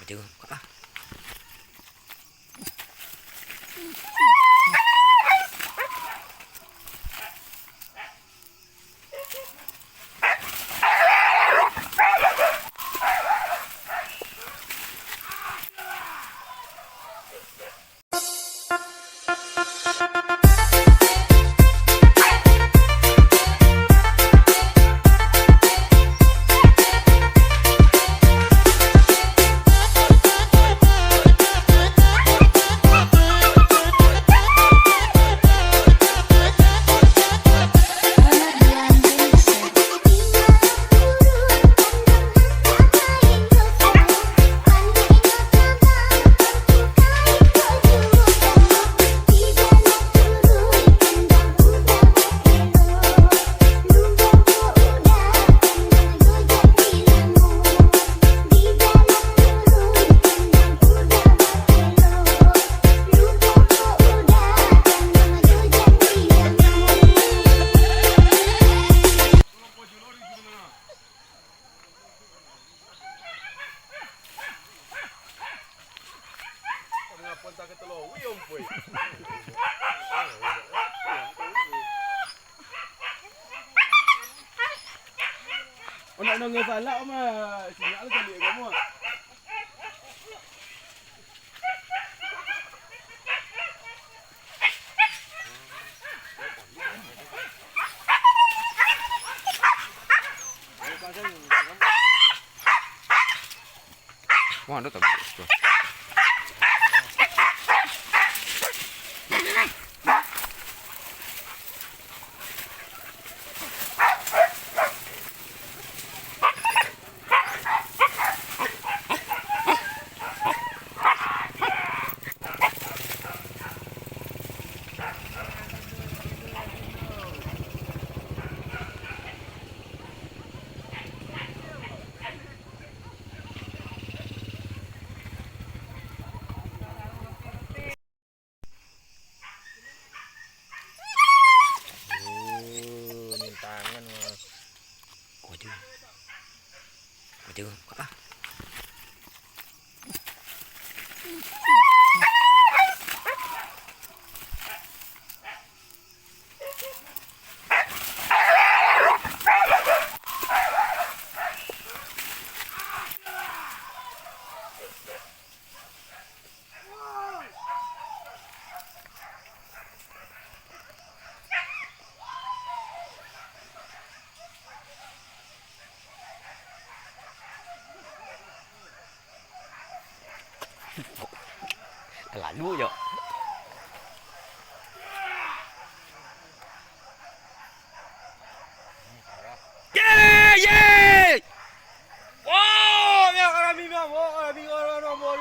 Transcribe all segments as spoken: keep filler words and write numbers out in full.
Tengok, ah. Oh, nak nongol salak mah, sinak lah caliak kamu. Wah, ado tabuk situ. Oh, ni tangan, Mas. Waduh. Waduh, ah. Talalu jo. Ye, ye! Wow, ya, kami, ya, wow, kami, wow, wow, wow, wow.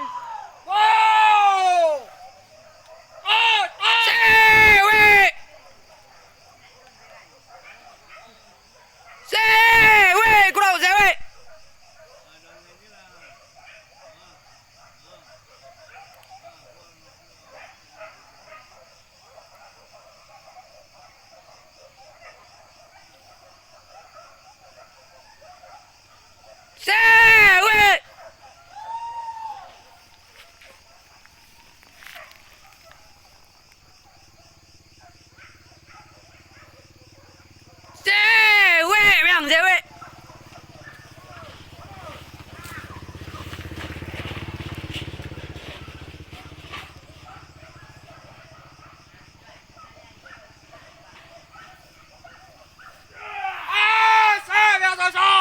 Wow! Oh, oh! Cewek! Cewek! Kurang cewek! Cewek! Cewek, bilang cewek. Ah, sa, biasa, sa.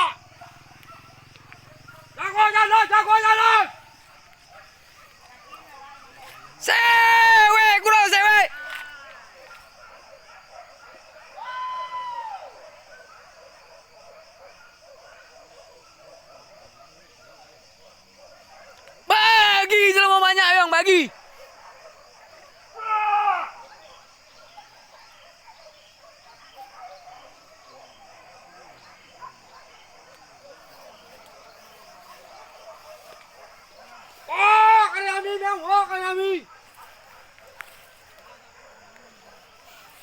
Jago jalan, jago jalan. Sewek, kurang sewek. Bagi jelema banyak, Yong, bagi. Oh, kami, Bang. Oh, kami.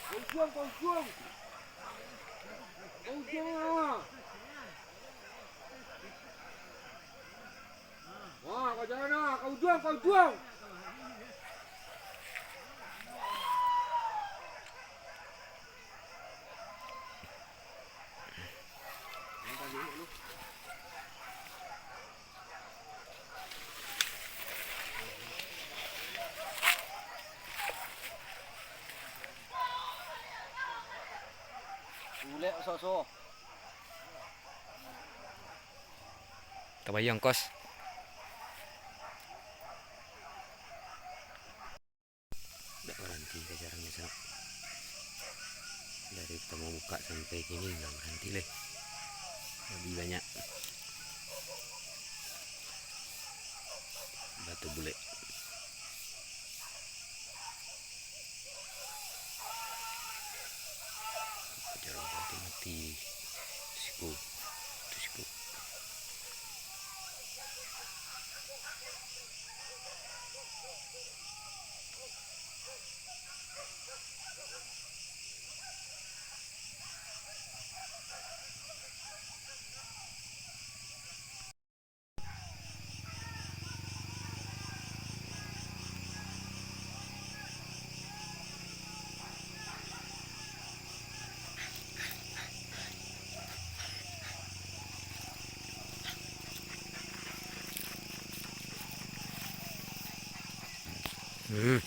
Kosong, kosong. Kosong, ah. Wah, ka jana, ka ujuang, ka ujuang. Ulek oso-oso. Tabayang, kos. Ndak baranti ka jarangnyo, sanak. Dari partamo bukak sampai kini ndak baranti lai. Labiah banyak batu bulek. Jarang mati-mati. Siku. Tu siku. Hmm.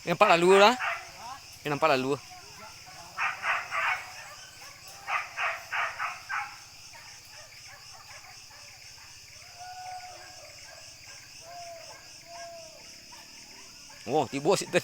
Nampak lalu lah. Nampak lalu. Oh, tibo situ.